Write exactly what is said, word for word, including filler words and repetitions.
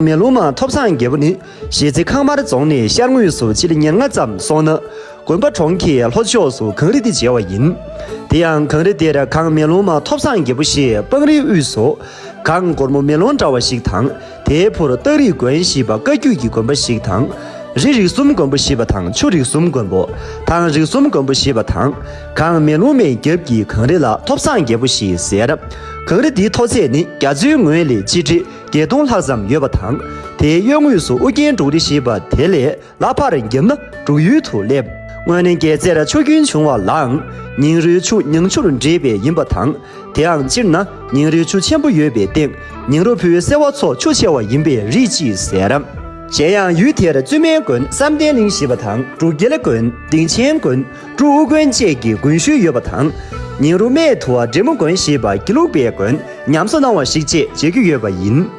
མེ་ལོང་མ་ཐོབ་སངས་རྒྱས་པོ་ནི་གཞིས་རྩེ་ཁང་དམར་རྫོང་ནས་ཤར་ངོས་སུ་ཕྱི་ལ་ཉེར་ལྔ་ཙམ་སོང་ན། དགོན་པ་གྲོང་ཁྱེར་ལྷོ་ཕྱོགས་སུ་གངས་རི་འདི་མཇལ་བ་ཡིན། དེ་ཡང་གངས་རི་འདིར་གངས་མེ་ལོང་མ་ཐོབ་སངས་རྒྱས་པོ་ཞེས་སྤང་རིའི་དབུས་སུ། གངས་སྒོར་མོ་མེ་ལོང་འདྲ་བ་ཞིག་དང་། དེའི་ཕུར་སྟག་རི་དགོན་ཞེས་པ་བཀའ་བརྒྱུད་ཀྱི་དགོན་པ་ཞིག་དང་། རི་རིགས་གསུམ་མགོན་པོ་ཞེས་པ་དང་ཆུ་རིགས་གསུམ་མགོན་པོ། ཐང་རིགས་གསུམ་མགོན་པོ་ཞེས་པ་དང་། གངས་མེ་ལོང་མའི་རྒྱབ་ཀྱི་གངས་རི་ལ་ཐོབ་སངས་རྒྱས་པོ་ཞེས་ཟེར། གངས་རི་འདིའི་མཐོ་ཚད་ནི་རྒྱ་མཚོའི་ངོས་ལས་སྤྱི་ཁྲེ་བརྒྱད་སྟོང་ལྷག་ཙམ་ཡོད་པ་དང་། དེའི་གཡོན་ངོས་སུ་ཨུ་རྒྱན་འབྲུག་རི་ཞེས་པ་དེ་ལས་ལ་ཕར་བརྒྱབ་ན་འབྲུག་ཡུལ་དུ་སླེབས། སྔོན་ནས་རྒྱལ་རྩེར་ཆུ་རྒྱུན་བྱུང་བ་ལའང་། ཉིང་རུའི་ཆུ་ཉང་ཆུར་འདྲེས་པས་ཡིན་པ་དང་། དེའང་སྤྱིར་ན་ཉིང་རུའི་ཆུ་ཆེན་པོ་ཡོད་པའི་སྟེང་། ཉིང་རུ་ཕུའི་སེ་བ་ཚོ་ཆུ་ཆེ་བ་ཡིན་པས་རི་ཅེས་ཟེར། གཞན་ཡང་ཡུལ་དེར་བཙུན་མའི་དགོན་བསམ་གཏན་གླིང་ཞེས་པ་དང་། འབྲུག་རྒྱལ་དགོན། སྡིངས་ཆེན་དགོན། འབྲུག་དབུ་དགོན་བཅས་ཀྱི་དགོན་ཤུལ་ཡོད་པ་དང་། ཉིང་རུ་སྨད་དུ་འབྲས་མོ་དགོན་ཞེས་པ་དགེ་ལུགས་པའི་དགོན་ཉམས་གསོ་གནང་བ་ཞིག་བཅས་མཇལ་རྒྱུ་ཡོད་པ་ཡིན།